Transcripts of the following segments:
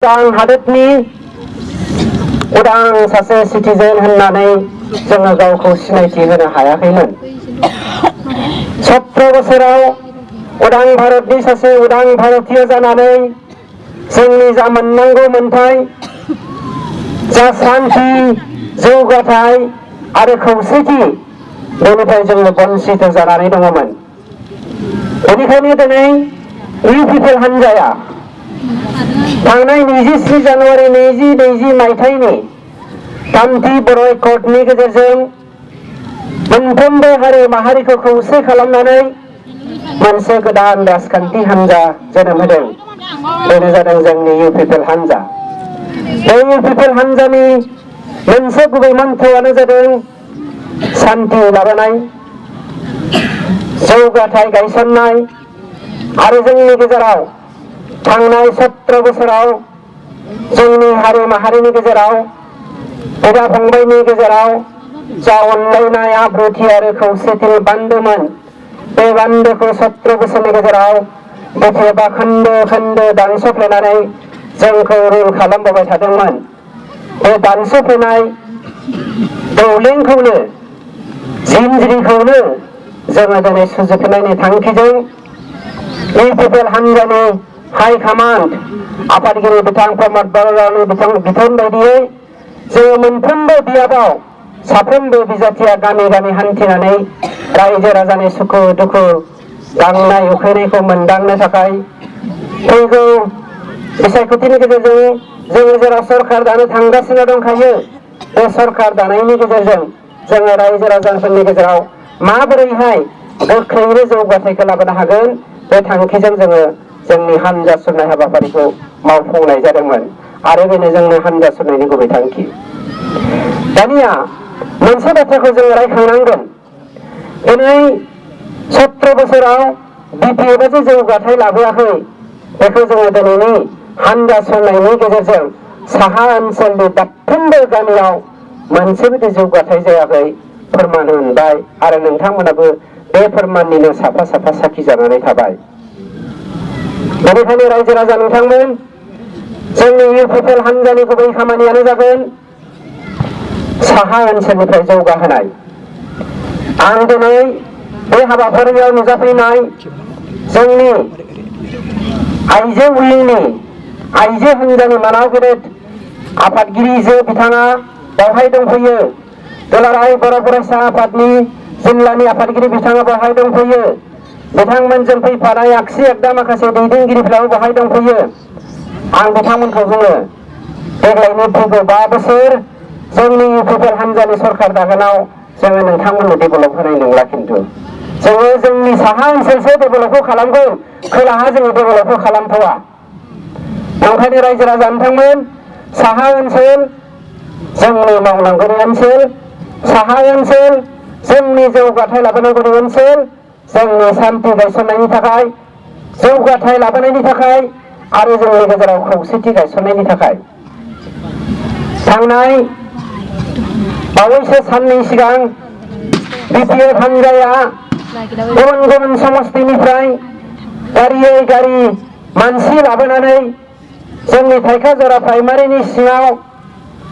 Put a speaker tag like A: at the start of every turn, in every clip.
A: उदां हादोरनि उदां सासे सिटिजेन होननानै जोङो गावखौ सिनायथि होनो हायाखैमोन। 17 बोसोराव उदां भारतनि सासे उदां भारतीय जानानै जोंनि जा मोननांगौ मोन्थाय, जा सान्थि, जौगाथाय आरो खौसेथि बेनिफ्राय जोङो बन्सित जानानै दङमोन। बेनिखायनो दिनै इउ पिपल हान्जाया थांनाय 27 जानुवारि 2020 मायथाइनि थामथि बर' एकर्डनि गेजेरजों मोनफ्रोमबो हारि माहारिखौ खौसे खालामनानै मोनसे गोदान राजखान्थि हान्जा जोनोम होदों। बेनो जादों जोंनि इउ पिपल हान्जा। बे इउ पिपल हान्जानि मोनसे गुबै मन्थ्रआनो जादों सान्थि लाबोनाय, जौगाथाय गायसननाय आरो जोंनि गेजेराव थांनाय 17 बोसोराव जोंनि हारि माहारिनि गेजेराव बिदा फंबायनि गेजेराव जा अनलायनाय, आब्रुथि आरो खौसेथिनि बान्दोमोन, बे बान्दोखौ 17 बोसोरनि गेजेराव बेसेबा खोन्दो खोन्दो दानस'फ्लेनानै जोंखौ रुल खालामबोबाय थादोंमोन। बे दानस'फ्लेनाय दौलेंखौनो, जिनज्रिखौनो जोङो दिनै सुजुफिननायनि थांखिजों इउ पिपल हान्जानि हाइ कामान्ड आफादगिरि बिथां प्रमद बर'नि बिथोन बायदियै जोङो मोनफ्रोमबो बियाबाव साफ्रोमबो बिजाथिया गामि गामि हान्थिनानै रायजो राजानि सुखु दुखु, गांनाय उखैनायखौ मोनदांनो थाखाय फैगौ बिसायख'थिनि गेजेरजों जोङो जेराव सरकार दानो थांगासिनो दंखायो, बे सरकार दानायनि गेजेरजों जोङो रायजो राजाफोरनि गेजेराव माबोरैहाय गोख्रैनो जौगाथायखौ लाबोनो हागोन, बे थांखिजों जोङो जोंनि हान्जा सुरनाय हाबाफारिखौ मावफुंनाय जादोंमोन आरो बेनो जोंनि हान्जा सुरनायनि गुबै थांखि। दानिया मोनसे बाथ्राखौ जोङो रायखांनांगोन। दिनै 17 बोसोराव बिपिएफआ जे जौगाथाय लाबोआखै, बेखौ जोङो दिनैनि हान्जा सुरनायनि गेजेरजों साहा ओनसोलनि दाबफ्रोमबो गामियाव मोनसेबो जौगाथाय जायाखै फोरमान मोनबाय आरो नोंथांमोनाबो बे फोरमाननिनो साफा साफा साखि जानानै थाबाय। बेनिखायनो रायजो राजा नोंथांमोन, जोंनि इउ पिपल हान्जानि गुबै खामानियानो जागोन साहा ओनसोलनिफ्राय जौगाहोनाय। आं दिनै बे हाबाफारियाव नुजाफैनाय जोंनि आइजो उइंनि आइजो हान्जानि मानाव गेदेर आफादगिरि जो बिथाङा बेवहाय दंफैयो। दुलाराय बर' फरायसा आफादनि जिल्लानि आफादगिरि बिथाङा बेवहाय दंफैयो। बिथांमोनजों फैफानाय आगसि आगदा माखासे दैदेनगिरिफ्राबो बेवहाय दंफैयो। आं बिथांमोनखौ बुङो, देग्लायनि फैगौ 5 बोसोर जोंनि इउ पिपल हान्जानि सरकार दागोनाव जोङो नोंथांमोननो डेभेलप होनाय नंला, खिन्थु जोङो जोंनि साहा ओनसोलसो डेभेलपखौ खालामगोन, खोलाहा जोङो डेभेलपखौ खालामथ'वा। ओंखायनो रायजो राजा नोंथांमोन, साहा ओनसोल जोंनि मावनांगौनि ओनसोल, साहा ओनसोल जोंनि जौगाथाय लाबोनांगौनि ओनसोल, जोंनि सान्थि गायसननायनि थाखाय, जौगाथाय लाबोनायनि थाखाय आरो जोंनि गेजेराव खौसेथि गायसननायनि थाखाय थांनाय बावैसो साननै सिगां बिपिएफ हान्जाया गुबुन गुबुन समस्तिनिफ्राय गारियै गारि मानसि लाबोनानै जोंनि थाइखाजरा प्राइमारिनि सिङाव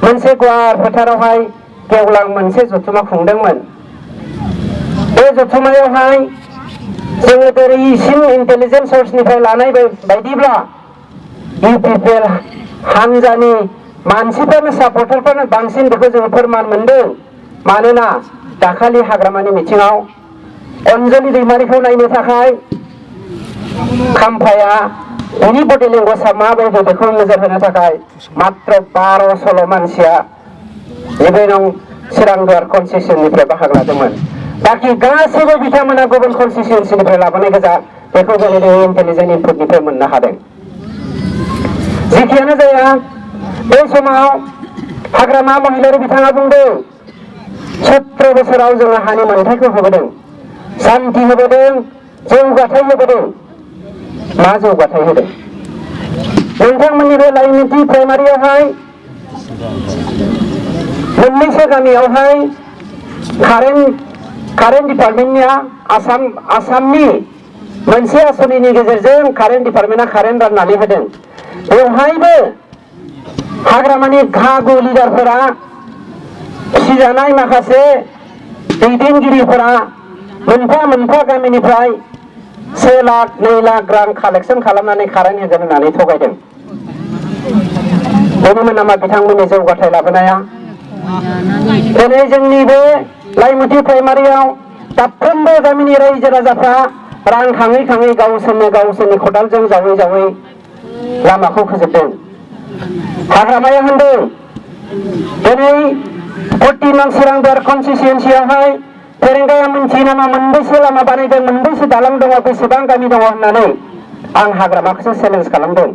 A: मोनसे गुवार फोथारावहाय गेवलां मोनसे जथुमा खुंदोंमोन। बे जथुमायावहाय जोङो दिनैसिम इन्टेलिजेन्स सर्सनिफ्राय लानाय बायदिब्ला इउ पिपल हान्जानि मानसिफोरनो सापर्टारफोरनो बांसिन बेखौ जोङो फोरमान मोनदों। मानोना दाखालि हाग्रामानि मिथिङाव अनजलि दैमारिखौ नायनो थाखाय खाम्फाया बिनि बडि लेंगुवेजआ माबायदि बेखौ नोजोर होनो थाखाय मात्र 12-16 मानसिया नैबे चिरांदुवार कनस्टिटिउन्सिनिफ्राय बाहागो लादोंमोन। बाखि गासैबो बिथांमोना गुबुन कनस्टिटिउन्सिनिफ्राय लाबोनाय गोजा। बेखौ जोङो इन्टेलिजेन्ट इनपुटनिफ्राय मोननो हादों। जेखियानो जाया, बे समाव हाग्रामा महिलारि बिथाङा बुंदों 17 बोसोराव जोङो हानि मोनथायखौ होबोदों, सान्थि होबोदों, जौगाथाय होबोदों। मा जौगाथाय होदों? नोंथांमोननि बे लाइमोनथि प्राइमारियावहाय मोननैसो गामियावहाय कारेन्ट डिपार्टमेन्टनिया आसामनि मोनसे आसनिनि गेजेरजों कारेन्ट डिपार्टमेन्टआ कारेन्ट राननानै होदों। बेवहायबो हाग्रामानि घागु लिडारफोरा फिजानाय माखासे दैदेनगिरिफोरा मोनफा मोनफा गामिनिफ्राय 1 लाख 2 लाख रां कालेक्सन खालामनानै खाराइन होगोन होननानै थगायदों। बेनोमोन नामा बिथांमोननि जौगाथाय लाबोनाया? दिनै जोंनि बे लाइमुथि प्राइमारियाव दाफ्रोमबो गामिनि रायजो राजाफ्रा रां खाङै खाङै गावसोरनि खदालजों जावै जावै लामाखौ फोजोबदों। हाग्रामाया होनदों दिनै 40 नं चिरांदुवार कनस्टिटुएन्सियावहाय फेरेंगाया मिन्थियो नामा मोनबेसे लामा बानायदों, मोनबेसे दालां दङ, बेसेबां गामि दङ होननानै आं हाग्रामाखौसो चेलेन्ज खालामदों।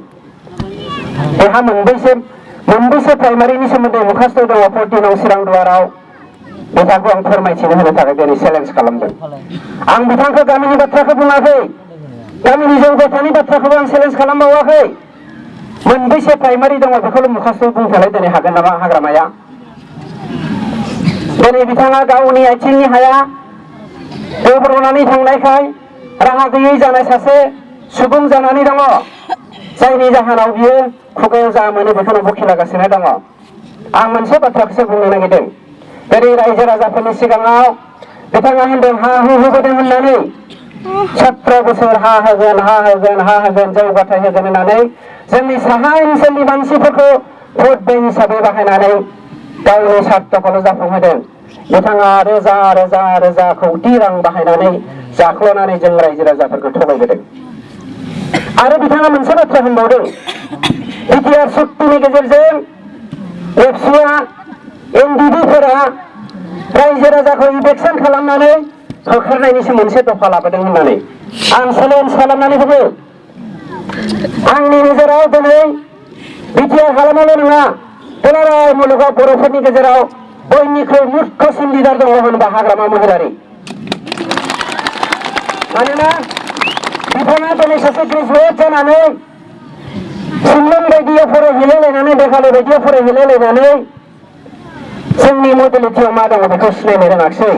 A: बेहा मोनबेसे प्राइमारिनि सोमोन्दै मुखास्थ दङ 40 नं चिरांदुवाराव बिथांखौ आं फोरमायथिनो होनो थाखाय दिनै चेलेन्ज खालामदों। आं बिथांखौ गामिनि बाथ्राखौ बुङाखै, गामिनि जौगाथायनि बाथ्राखौबो आं चेलेन्ज खालामबावाखै। मोनबेसे प्राइमारि दङ बेखौल' मुखास्थ बुंथालाय दिनै हागोन नामा हाग्रामाया? दिनै बिथाङा गावनि आथिंनि हाया गोब्रनानै थांनायखाय राहा गैयै जानाय सासे सुबुं जानानै दङ, जायनि जाहोनाव बियो खुगायाव जा मोनो बेखौनो बखिलागासिनो दङ। आं मोनसे बाथ्राखौसो बुंनो नागिरदों। दिनै रायजो राजाफोरनि सिगाङाव बिथाङा होनदों हा हु होबोदों होननानै 17 बोसोर हा होगोन जौगाथाय होगोन होननानै जोंनि साहा ओनसोलनि मानसिफोरखौ भट बैंक हिसाबै बाहायनानै गावनि स्वार्थखौल' जाफुंहोदों। बिथाङा रोजा रोजा रोजा कौटि रां बाहायनानै जाख्ल'नानै जों रायजो राजाफोरखौ थगायबोदों। आरो बिथाङा मोनसे बाथ्रा होनबावदों, बिटिआर सुक्तिनि गेजेरजों एबसुआ एनडिडिफोरा रायजो राजाखौ इलेक्सन खालामनानै होखारनायनिसो मोनसे दफा लाबोदों होननानै आं चेलेन्ज खालामनानै होदों। आंनि नोजोराव दिनै बिटिआर हालामावल' नङा, दुलाराय मुलुगाव बर'फोरनि गेजेराव बयनिख्रुइ मुर्खसिन लिडार दङ होनबा हाग्रामा महिलारि। मानोना बिथाङा दिनै सासे ग्रेजुवेट जानानै शिलं बायदियाव फरायहैलायलायनानै मेघालय बायदियाव फरायहैलायलायनानै जोंनि मडेलिटियाव मा दङ बेखौ सिनायनो रोङाखिसै।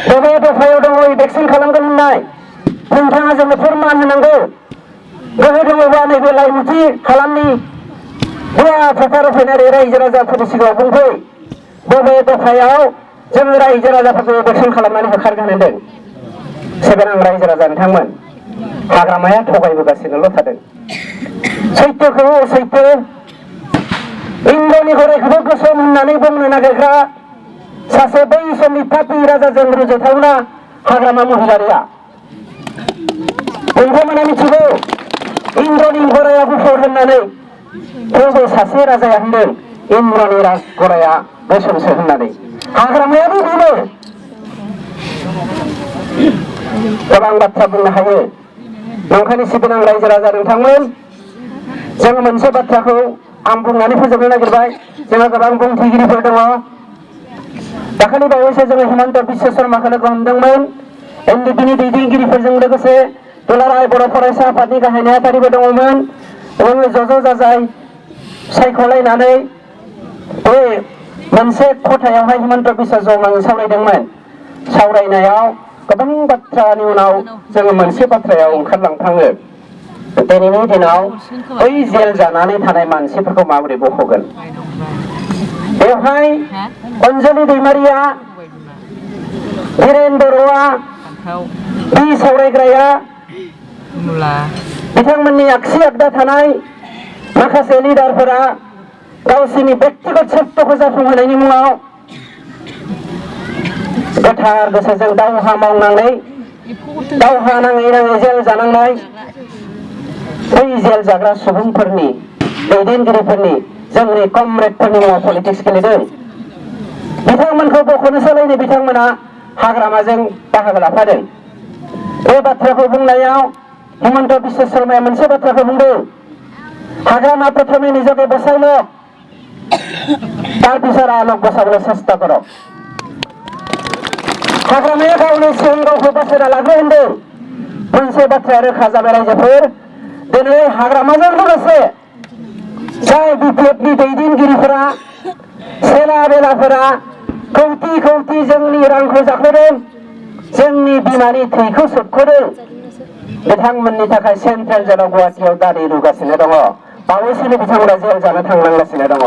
A: बबे दफायाव दङ इलेक्सन खालामगोन होननाय नोंथाङा जोंनो फोरमान होनांगौ। गोहो दङबा नैबे लाइमुथि हालामनि गुवार फोथाराव फैनानै रायजो राजाफोरनि सिगाङाव बुंफै बबे दफायाव जोङो रायजो राजाफोरखौ इलेक्सन खालामनानै होखारगोन होनदों। सेबेन आं रायजो राजा नोंथांमोन, हाग्रामाया थगायबोगासिनोल' थादों। सैथोखौ सैथो, इंराजनि गरायखौबो गोसोम होननानै बुंनो नागिरग्रा सासे बै समनि पापि राजाजों रुजुथावना हाग्रामा महिलारिया। नोंथांमोना मिथिगौ इंराजनि गराया गुफुर होननानै, थेवबो सासे राजाया होनदों इंराजनि गराया गोसोमसो होननानै। हाग्रामायाबो बेनो। गोबां बाथ्रा बुंनो हायो। नंखायनो सिबिनां रायजो राजा नोंथांमोन, जोङो मोनसे बाथ्राखौ आं बुंनानै फोजोबनो नागिरबाय। जोंहा गोबां बुंथिगिरिफोर दङ। दाखालि बावैसो जोङो हिमन्त बिश्व शर्माखौ लोगो हमदोंमोन। एनडिपिनि दैदेनगिरिफोरजों लोगोसे दुलाराय बर' फरायसा आफादनि गाहाय नेहाथारिबो दङमोन। जोङो ज' जाजाय सायख'लायनानै बे मोनसे खथायावहाय हिमन्त बिश्व शर्माजों सावरायदोंमोन। सावरायनायाव गोबां बाथ्रानि उनाव जोङो मोनसे बाथ्रायाव ओंखारलांफ्लाङो। दिनैनि दिनाव बै जेल जानानै थानाय मानसिफोरखौ माबोरै बख'गोन? बेवहाय अनजलि दैमारिया, धीरेन बर'आ, बि सावरायग्राया, बिथांमोननि आगसि आगदा थानाय माखासे लिडारफोरा गावसोरनि बेक्तिगत स्वार्थखौ जाफुंहोनायनि मुङाव गोथार गोसोजों दावहा मावनानै दावहा नाङै नाङै जेल जानांनाय बै जेल जाग्रा सुबुंफोरनि दैदेनगिरिफोरनि जोंनि कमरेडफोरनि मुङाव पलिटिक्स गेलेदों। बिथांमोनखौ बख'नो सोलायनो बिथांमोना हाग्रामाजों बाहागो लाफादों। बे बाथ्राखौ बुंनायाव हिमन्त बिश्व शर्माया मोनसे बाथ्राखौ बुंदों, हाग्रामा प्रथमे নিজকে বসাই লো, তারপিছর আলোক বসাবলে চেষ্টা করো। हाग्रामाया गावनि सिगां गावखौ बासायना लाग्रो होनदों। मोनसे बाथ्राया रोखा जाबाय रायजोफोर, दिनै हाग्रामाजों लोगोसे जाय बिपिएफनि दैदेनगिरिफोरा, सेला बेलाफोरा कौटि कौटि जोंनि रांखौ जाख्ल'दों, जोंनि बिमानि थैखौ सोबख'दों, बिथांमोननि थाखाय सेन्ट्रेल जेलाव गुवाहाटियाव दारि रुगासिनो दङ। बावैसोनो बिथांमोना जेल जानो थांनांगासिनो दङ।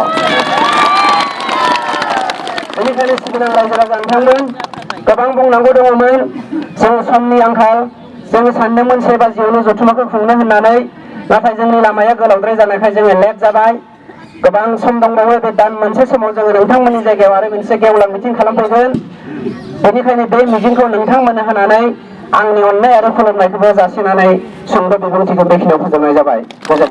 A: बेनिखायनो सिबिनां रायजो राजा नोंथांमोन, गोबां बुंनांगौ दङमोन, जों समनि आंखाल, जों सानदोंमोन 1 बाजियावनो जथुम्माखौ खुंनो होननानै, नाथाय जोंनि लामाया गोलावद्राय जानायखाय जोङो लेट जाबाय। गोबां सम दंबावो, बे दान मोनसे समाव जोङो नोंथांमोननि जायगायाव आरो मोनसे गेवलां मिटिं खालामफैगोन। बेनिखायनो बे मिजिंखौ नोंथांमोननो होनानै आंनि अननाय आरो खुलुमनायखौबो जासिनानै सुंद' बिबुंथिखौ बेखिनियाव फोजोबनाय जाबाय। गोजोन्थों।